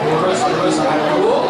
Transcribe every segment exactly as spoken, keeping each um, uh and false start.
Terus, terus, aduh.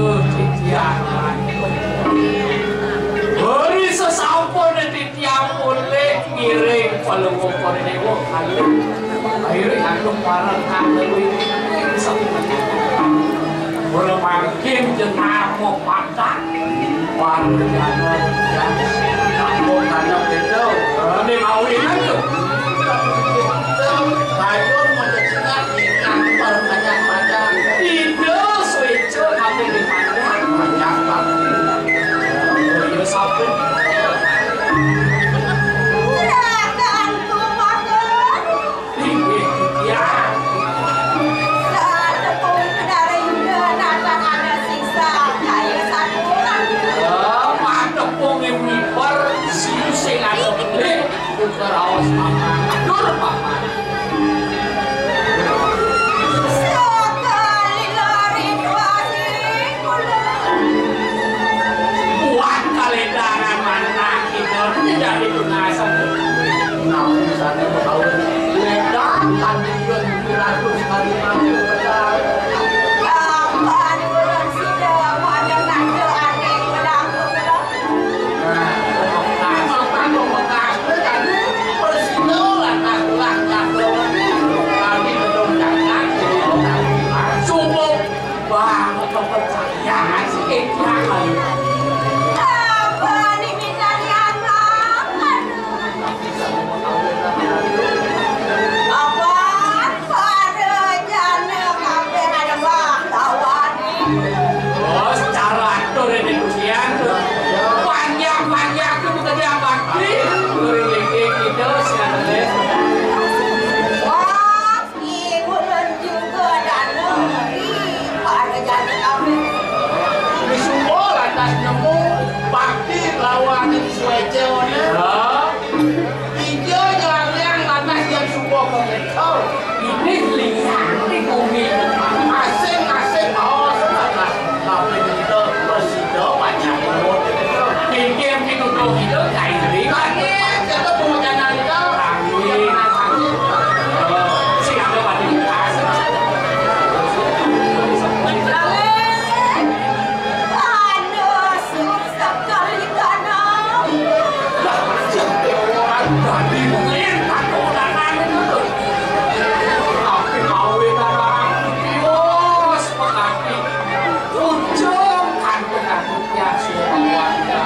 Titiang. Beri sesampun titiang mulih ngiring Palungguh Dewa kalih. Ayo, aku pareng kalih. Ora mangkin jenama padak. Pareng kalih. Aku kalih itu. Ini mau ingat tuh. Ayo, mau cenah, ingat pareng panjang-panjang. Itu switch tapi di panjang. Panjang banget. Oh, iya, sampai. Serahkan kumakan. Inggih, ya. Satepung kedara Yuda, nata ada sisa, kaya satu orang. Eh, patepung yang miper, siu sing ada belik. Keraos paman, atur paman. Sekali lari dua sing kula. Kuat kaledangan manah kita tidak ditunasan. Namun sana berkawan ledang tadi yang ratus kali mati. Kapan bulan sida pada nada aneh berlaku. Para jana kabeh ada bangkawan. Oh, secara atur ini kusian. Panjang-panjang tu bukan dia bakti. Turun tinggi kita siang deh. Wah, ulun juga dana. Ih, para jana kabeh. Di Sumba lantas nemu bakti lawan suwecone. Hah? Ija nyariang lantas yang suba kemeta. Ini lihat di bumi. Masing-masing baos lantas. Tapi kita bersida banyak umur. Mungkin kita tahu kita kain ringan. Kita punya kita. Amin. Sing ada pada kita. Amin. Aduh, Sekali kanan. Lah, sing orang tadi mungkin tak tahu kanan itu. Tapi mau kanan, bos, mengerti. Ujung kan penakutnya si keluarga.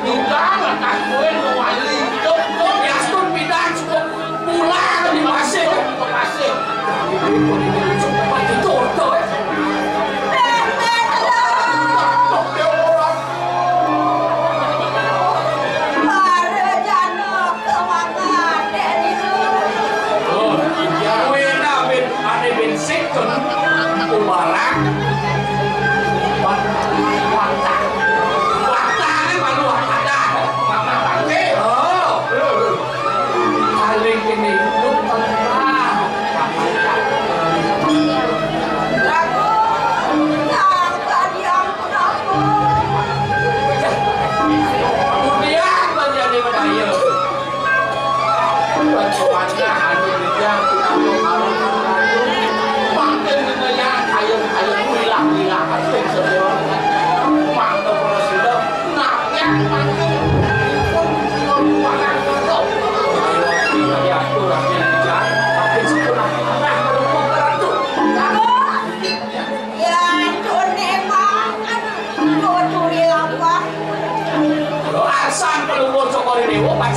Dugang lekas kowe mewali. Cuk, cuk, ya astun pidan cukup pulang di pasir. Ke pasir. Itu, itu, itu. Para jana kemangan, Dek Nisu. Oh, iya. Kowe nak ben, ane ben sikun. Ubarang. Wat-, watah. Watah kan malu watah. Mama pakai. Oh. Paling kene hidup tentang.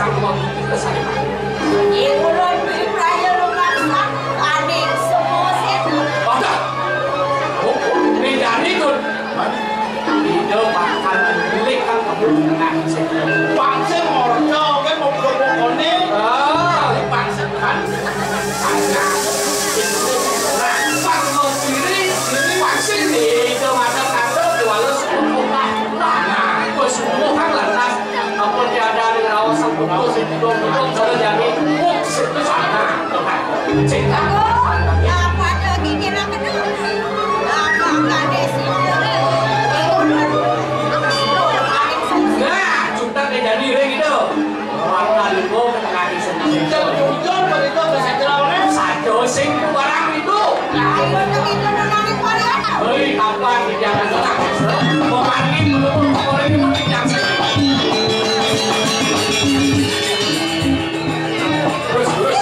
Sang Hyang Widi kesayangan. Ing ulun duwe praya lumaksan, aning semua setan. Wadah. Oh, bedane, Dun. Ida bakal nyulik kang kamu tengah sing. Bangsa morja ke pokok-pokokne. Ah, bangsa kan. Anak. Bangsa diri, diri bangsa. Ida madang kata, diwales. Nah, wis umur kan lantas. Ampun tiada ring raos sang putu sing kidung-kidung, cara jani, muk sing kesana. Cek. Bagus. Nah, pada gigi nak kena. Nah, bang gade sing kena. Nah, cukup nih jadi ring itu. Orang kali gua kena kaki sendiri. Jujur, jujur, begitu, bisa jerawat. Satu sing barang itu. Ayo, nang itu nang narik parian. Hei, kapan di jalan orang? Pemain menutup orang ini mesti jangan. Terus, terus.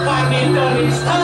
Panito nista,